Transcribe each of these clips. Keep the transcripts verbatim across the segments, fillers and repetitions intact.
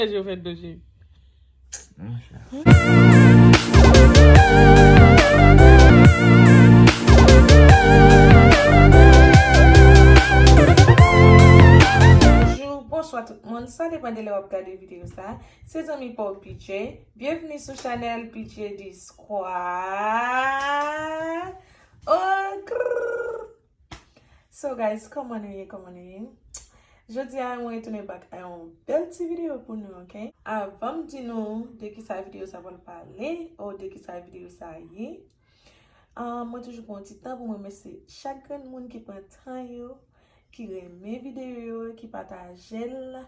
Yo fè dlo cheri. Bonjou, bonswa tout moun. Sa depann de lè w ap gade videyo sa. Se zanmi pa w P J. Byenvni sou chanèl P J Discours. Oh, grrr. So guys, kòman nou ye? Kòman nou ye? Jodi a, mwen retounen back a yon bèl ti videyo pou nou, ok? Avan m di nou de kisa videyo sa pral pale, ou de kisa videyo sa ye, ah, mwen toujou pran yon ti tan pou mwen remèsye chak grenn moun ki pran tan yo, ki renmen videyo yo, ki pataje l,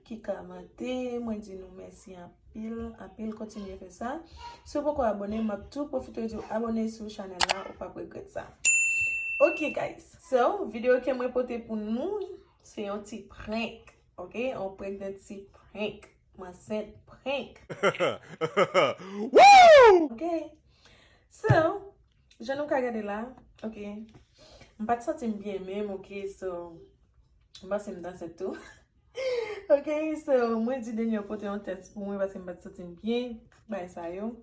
ki kòmante. Mwen di nou mèsi anpil, anpil, kontinye fè sa. Si w poko abòne, m ap tou pwofite di w abòne sou chanèl la, ou p ap regrèt sa. Ok, guys. So, videyo ke mwen pote pou nou, se yon ti prank. Ok? Yon prank, yon ti prank. M ansent prank. Woo! Ok. So, jan nou ka gade la, ok. M pa t santi m byen menm, ok, so, m panse m t ansent tou. Ok, so, mwen di Daniel pote yon tès pou mwen paske m pa t santi m byen, bagay sa yo.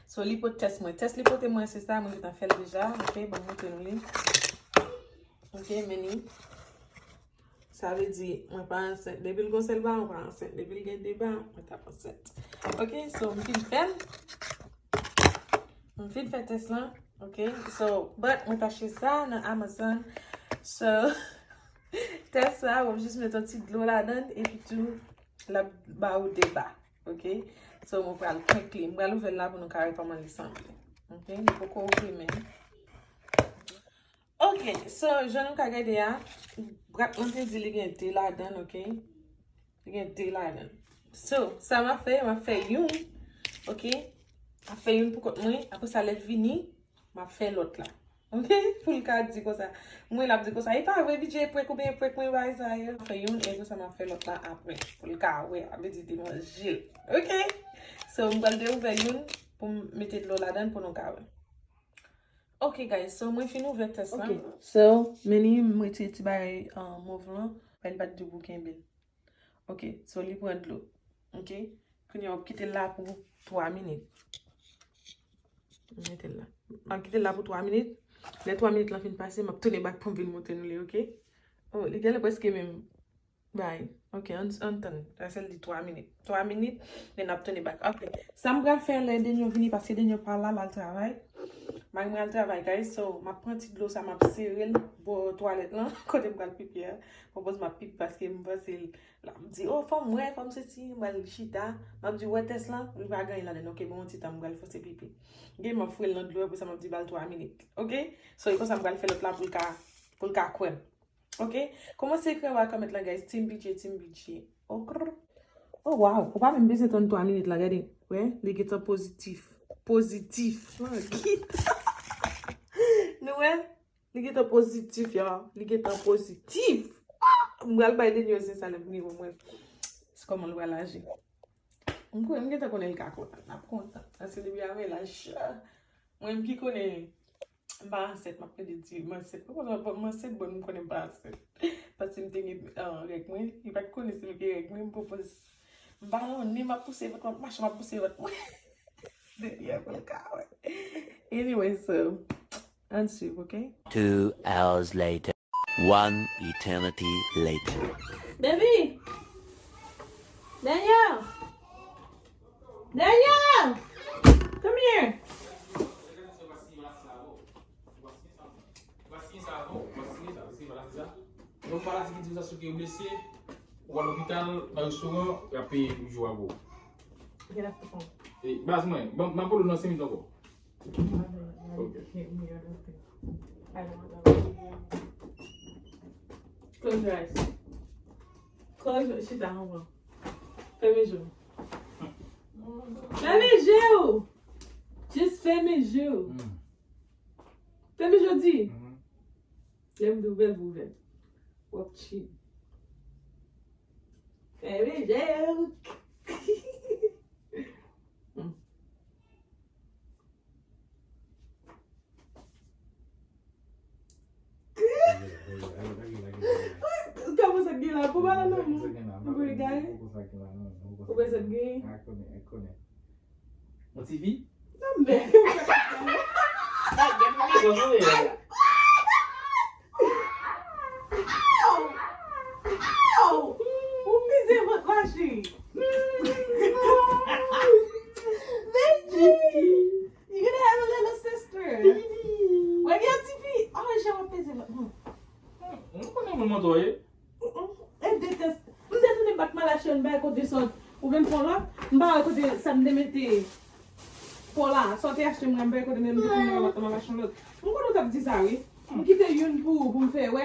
So, li pote tès mwen. Tès li pote mwen, se sa, mwen gentan fè l deja, ok, ban m montre nou li. Ok, men li. Sa vle di, mwen pa ansent. Depi l gon sèl ba, mwen pa ansent. Depi l gen de ba, mwen t ap ansent. Ok, so, m fin fè l. M fin fè tès lan. Ok, so, but mwen t achte sa nan Amazon. So, tès sa, w ap jis met yon ti dlo ladan l, epi tou, l ap ba ou de ba. Ok? So, mwen pral prank li. Mwen pral ouvè l la pou nou ka wè kòman li sanble. Ok? Li poko ouvri menm. Ok, so, jan nou ka gade a, bwat lan te di li gen de ladan l, ok? Li gen de ladan l. So, sa m ap fè, m ap fè youn, ok? M ap fè youn pou kont mwen, apre sa, lè l vini, m ap fè lòt la. Ok? Pou l ka di konsa. Mwen, l ap di konsa, "E pa vre, P J prank ou byen prank mwen, bagay sa yo." M ap fè youn, e konsa, m ap fè lòt la apre. Pou l ka wè, a vle di, li manje l. Ok? So, m pral deouvè youn pou m mete dlo ladan l pou nou ka wè. Ok, guys, so mwen fin ouvè tès lan. Ok, so, men li, m retire ti bagay, uh, mov lan, men li pa t di pou kenbe l. Ok, so li pran dlo. Ok, kounye a w ap kite l la pou twa minit. M mete l la. M ap kite l la pou twa minit. Lè twa minit lan fin pase, m ap tounen back pou m vin montre nou li, ok? Oh, li genlè prèske menm. Bay. Ok, ann, ann tann. Sa sèl di twa minit. Twa minit, men n ap tounen back. Ok. Sa m pral fè lè Denyo vini, paske Denyo pa la, l al travay. Mari mwen al travay, guys. So, m ap pran ti dlo sa, m ap sere l bò twalèt lan, kote m pral pipi a. Pwopòz m ap pipi, paske m panse l, l ap di, "Oh, fò m wè, fò m sesi," m pral chita. M ap di, "Wè tès lan, li pa gen anyen ladan l." Ok, bon, yon ti tan, m pral fòse pipi. Ok, m ap foure l nan dlo, apre sa, m ap di, "Ba l twa minit." Ok? So, e konsa m pral fè lòt la pou l ka, pou l ka kwè m. Ok? Kòmanse ekri anba kòmant lan, guys. Team P J, Team P J. Oh, grr. Oh, wow. Ou pa menm bezwen tann twa minit la, gade. Wè, li gentan pozitif. Pozitif. Oh, kit. Nou wè? Li gentan pozitif, y'all. Li gentan pozitif. Ah! M pral bay Denyo zen sa lè m vini wè mwen. Se kòman l pral aji. M konnen, m gentan konnen l ka kontan. L ap kontan. Paske depi avè l aji. Mwen menm ki konnen m pa ansent, m ap plede di m ansent. Mwen konnen m ansent, bon, m konnen m pa ansent. Paske m te gen, ah, règ mwen, li pa t konnen si m gen règ mwen, m pwopòz. M balonnen, m ap pouse vant, m ap mache, m ap pouse vant mwen. Depi apre l ka wè. Anyway, so, ann swiv, ok? Two hours later. One eternity later. Baby! Daniel! Daniel! Come here! Donk, maladi ki di w sa, si w blese, ou al lopital, nan restoran, y ap peye jou a pou ou. Get off the phone. E, baz mwen, ban m, ban m polo nan senk minit ankò. Ok. Close your eyes. Close your, chita ankò. Fèmen je w. Fèmen je w! Just fèmen je w. Fèmen je w di. Lè m di ouvè l, ouvè l. W ap chill. Fèmen je w. Kòman sa gen la? Pou pale nan mou. Pou egare. Ou bezwen gen? Ay, konnen, ay, konnen. Yon ti fi? Nan men. Ow! Ow! Ou pize vant la, cheri. Baby! You're gonna have a little sister. Wè gen yon ti fi. Oh, jan w ap peze vant. Hmm, m konnen moun mwen tò ye. Mm, mm. E detès. M te tounen bat malache yon bay kote sòt. Ou vin fon lòt. M pa wè kote sa m te mete. Fò la, sa w te achte mwen, m pa wè kote men m te tounen bat malache yon lòt. M konnen w t ap di sa, wi. M kite youn pou ou, pou m fè wè.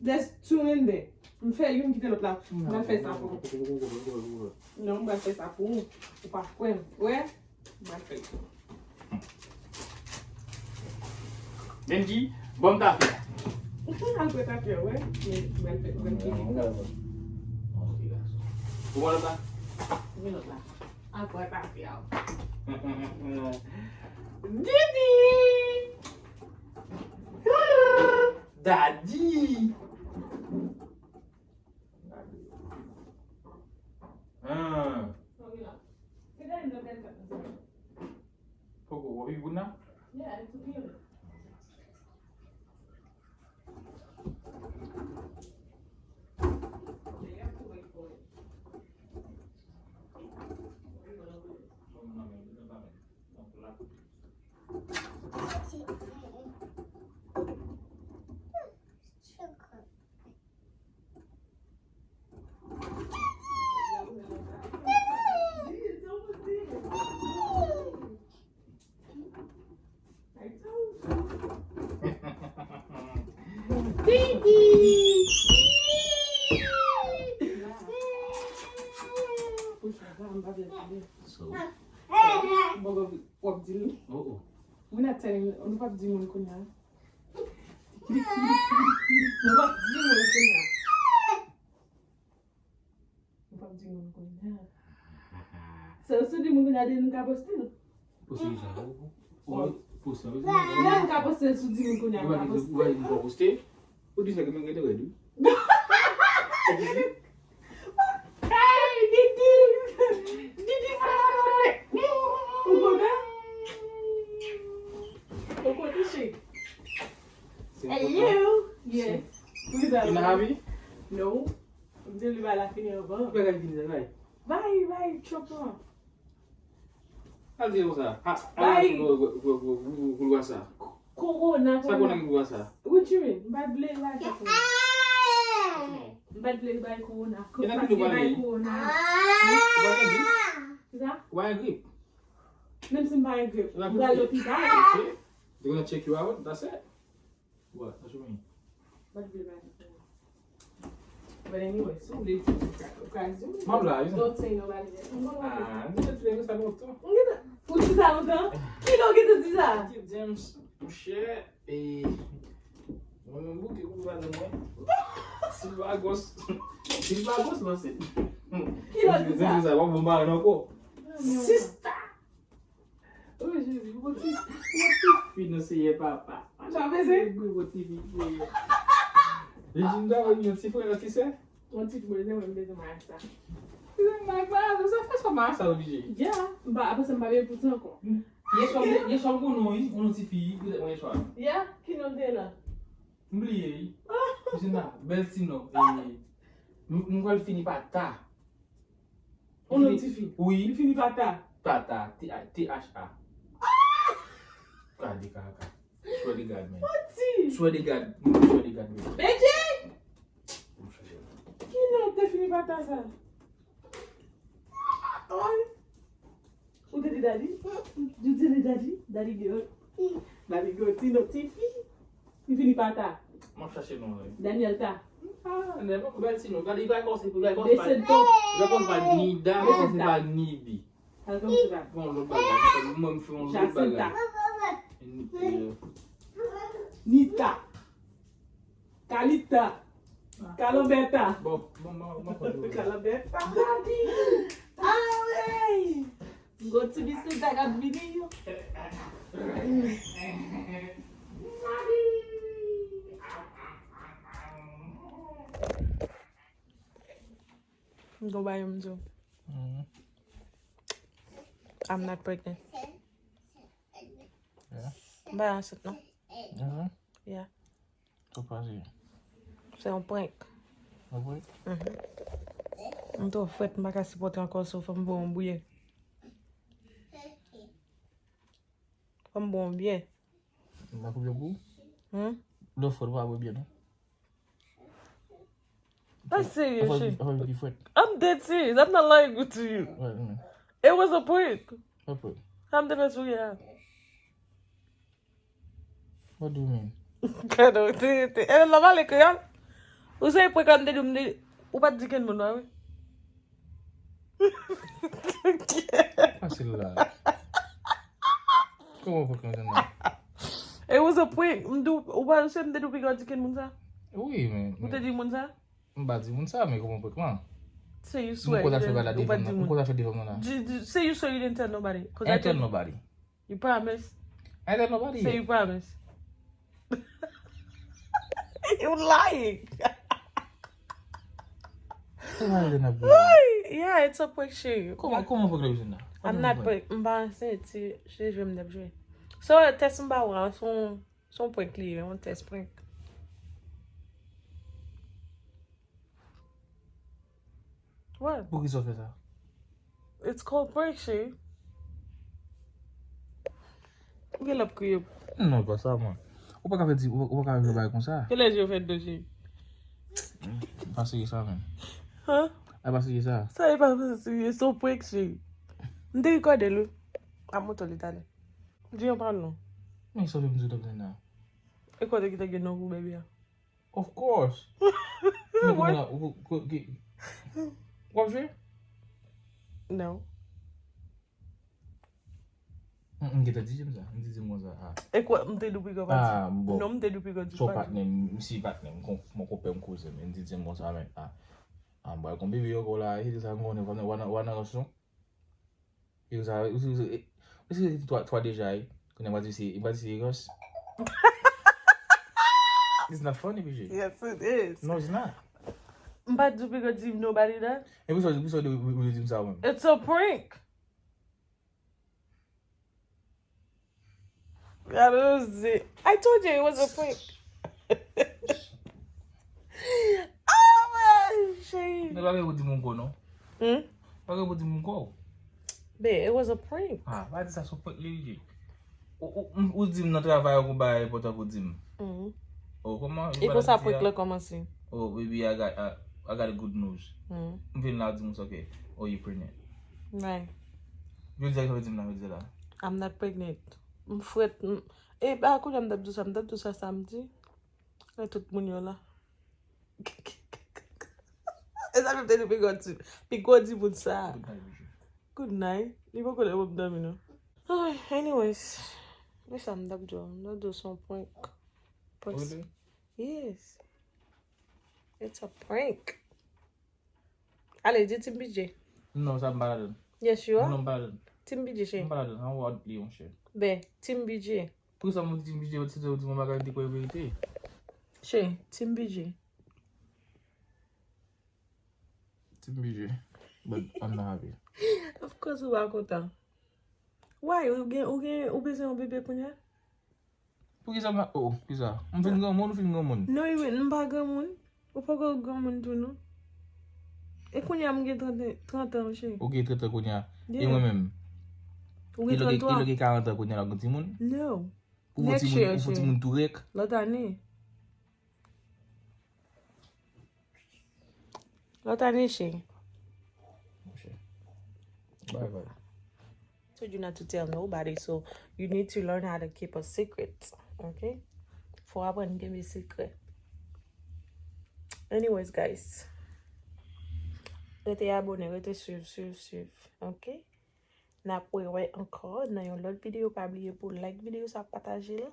There's two in there. M fè youn kite lòt la. M pral fè sa pou ou. Non, m pral fè sa pou ou. Ou pa kwè m. Wè? Mwen fè. Benji, bon tafya. Al pran tafya, wè. Men, mwen fè, mwen fè. Ou wè la? Men lòt la. Al pran tafya. Didi! Dadi! Hmm. Poko, w ap viv pou nan? So, w ap di l. Oh, oh. We're not telling, nou p ap di moun kounye a. Nou p ap di moun kounye a. Nou p ap di moun kounye a. So, si w di moun kounye a, depi nou ka poste l. Poste sa? Ou, ou, poste sa, wi. Lè nou ka poste l, si w di moun kounye a, nou ka poste l. Ou pa di m pa poste? Ou di sa ke mwen gen dwèt, wi. Hey, Didi! Didi, ou kontan? Ou kontan, cheri? Hello! Yes. You not happy? No. M di li bay la fini anvan. Ou pa ka vin la, bay. Bay, bay, Trump lan. Al di konsa. Ha, al gwo, gwo, gwo, gwo, gwo, gwo, gwo sa. Corona, sa corona. Corona ki gwo sa. What you mean? M pa t vle bay sa corona. M pa t vle bay corona. Paske bay corona. Ou pa gen grip? Kisa? Ou pa gen grip? Menm si m pa gen grip, m pral lopital. Ok. They gonna check you out, that's it. What? What you mean? But anyway, si w vle di, ou ka, ou ka di, m ap la, wi. Don't say nobody that. Ah, m gentan di sa lontan. M gentan, ou di sa lontan? Kilè w gentan di sa? James, monchè, e, mwen menm bouke pou pa nan mwen. Silva Gos. Silva Gos, non, se. Kilè w di sa? Di sa, w ap bon bagay ankò. Sista! Oh, Jezi, pou ti, pou ti fi nou, Seyè Papa. Sa vle di? Pou ti fi, Seyè. Li di, m ta vle yon ti frè, yon ti sè. Yon ti frè, se mwen, m bezwen marasa. Ti sè, m pa, pa, sa fè sa marasa oblije. Ya, m pa, apre sa, m pa bezwen pou sa ankò. Ye chòm, ye chòm pou nou, wi, pou nou ti fi, petèt mwen ye chwa. Ya, ki non te la? M bliye, wi. Jina, bèl ti non. E, nou, nou pral fini pa ta. Yon lòt ti fi. Wi. Li fini pa ta. Tata, T H A. Gade kaka. Swear to God, man. Swear to God. Swear to God, man. Benji! Ki non te fini pa ta sa? Oy. Ou te di daddy? Ou te di daddy? Daddy girl. Daddy girl, ti non, ti fi. Li fini pa ta. M ap chache non, wi. Daniel ta. Ah, nèg, bèl ti non. Gade, li pa kòmanse, li pa kòmanse pa, li pa kòmanse pa Nida, li kòmanse pa Nidi. Al kòmanse pa. Bon, lòt bagay. Mwen, m fè yon lòt bagay. Jacinta. Ni-, euh, Nita. Kalita. Kalambèta. Bon, bon, bon, bon, bon. Kalambèta. Daddy. Ah, wi. Gwo ti bisit sa k ap vini yo. M gon bagay m di w. Mhm. I'm not pregnant. Yeah. M pa ansent non. Mhm. Yeah. Sa pase? Se yon prank. Apre? Mhm. M twò frèt, m pa ka sipòte ankò, so fò m bwè yon bouyi. Fò m bwè yon bouyi. M pa koupe pou? Hmm? Lè frèt, pa bwè byen non. That's serious Fò shit. fò pi frèt. I'm dead serious. I'm not lying to you. Wè, men. It was a prank. Apre. I'm dead serious. What do you mean? Kado, te, te, e lòm ale kreyòl. Ou se prank la m te di, m te, ou pa t di kenn moun, pa vre? Fasil la. Kòman prank lan nan? It was a prank. M di, ou pa se m te di w piga di kenn moun sa? Wi, men. Ou te di moun sa? M pa di moun sa, men kòman prank lan? Se you M swear. konn fè bagay la Ou pa devan di nan. M moun. konn fè devan nan la. Di- di- Say you swear you didn't tell nobody. 'Cause I I tell told- nobody. You promise? I tell nobody. Say Yet. You promise. You lying. Se pa de nan pou. Ay, yeah, it's a prank, chérie. Kòman kòman prank la jwenn la? I'm not prank. M pa ansent, se se jwe m t ap jwe. So, tès m pa wè, se yon se yon prank li ye, yon tès prank. What? Poukisa w fè sa? It's called prank, chérie. Ou gen lè ap kriye. Non, pa sa, mwen. Ou pa ka fè di, ou ou pa ka fè bagay konsa. Kilè je w fè dlo, chérie? Pa serye sa, men. Huh? A pa serye sa. Sa e pa serye, se yon prank, chérie. M te rekòde l, wi. A montre li talè. Di yon pawòl non. Men sa vle m di w nan. E kote ki te gen non pou bebe a? Of course. Men kòman la, ou- ou- ki- w ap jwe? Non. M m gentan di James sa. M di James konsa. Ah. E kwa, m te di w piga pa di. Ah, bon. Non, m te di w piga di So pa di. Patnè m, m si patnè m, kon- mon konpè m kouzen m, m di James konsa, men, ah. Ah, m pral kon bebe ankò la, e sa m konnen, w a nan, w a nan, w a nan rans non. E sa, ou si, ou si, ou si twa, twa deja, e. Konnen m pa di se, m pa di se rans. It's not funny, P J. Yes, it is. No, it's not. M pa di w piga di nobody that. E pou sa, pou sa, ou, ou, ou di m sa, ou menm. It's a prank. Gade yo ze. I told you it was a prank. Ah, man, chérie. Men pa gen pou di m ankò, non. Hmm? Pa gen pou di m ankò. Babe, it was a prank. Ah, pa di sa, se prank li ye. Ou, ou, ou di m nan travay ou bagay enpòtan pou di m. Mhm. Oh, kòman? E konsa prank la kòmanse. Oh, baby, I got, I, I got a good news. Mhm. M vin la, di m sa, ok. Oh, you pregnant. Right. Jodi a, sa vle di m la, jodi a la. I'm not pregnant. M frèt. M... E pa kounye a m t ap di sa, m t ap di sa samdi. Lè tout moun yo la. E sa menm te di pi gwo di, pi gwo di moun sa. Good night, Bijou. Good night. Li poko lè pou m dòmi non. Ay, anyways. Men sa m t ap di w, m t ap di w se yon prank. Prank. Really? Yes. It's a prank. Ale, di Team B J. Non, sa m pa ladan. Yes, you are. Non, m pa ladan. Team B J, chérie. M pa ladan. An wòd li, monchè. Ben, Team B J. Poukisa m di Team B J, se te di m bagay m te kwè verite. Chérie, Team B J. Team B J. But I'm not happy. Of course, ou pa kontan. Why? Ou gen, ou gen, ou bezwen yon bebe kounye a? Poukisa m ap, oh, kisa? M fin granmoun, ou fin granmoun? Non, Irene, m pa granmoun. Ou poko granmoun tou, non. E kounye a m gen trant, trant an, chérie. Ou gen trant an kounye a. E Yeah. mwen menm? Ou E gen lè w gen, e tranntwa. lè w gen karant an kounye a, la w gen timoun? No. Ou fè Next timoun, year, ou fè chérie. Timoun tou rèk? Lòt ane. Lòt ane, chérie. Monchè. Bye bye. Told you not to tell nobody, so you need to learn how to keep a secret, ok? Fò w aprann kenbe sekrè. Anyways, guys, rete abone, rete swiv, swiv, swiv, ok? N ap wè, wè ankò nan yon lòt videyo. Pa bliye pou like videyo sa, pataje l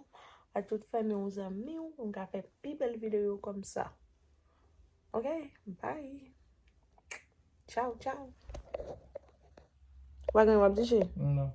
a tout fanmi w, zanmi w, pou n ka fè pi bèl videyo kòmsa. Ok, bye. Ciao, ciao. Ou pa gen w ap di, chérie? Non.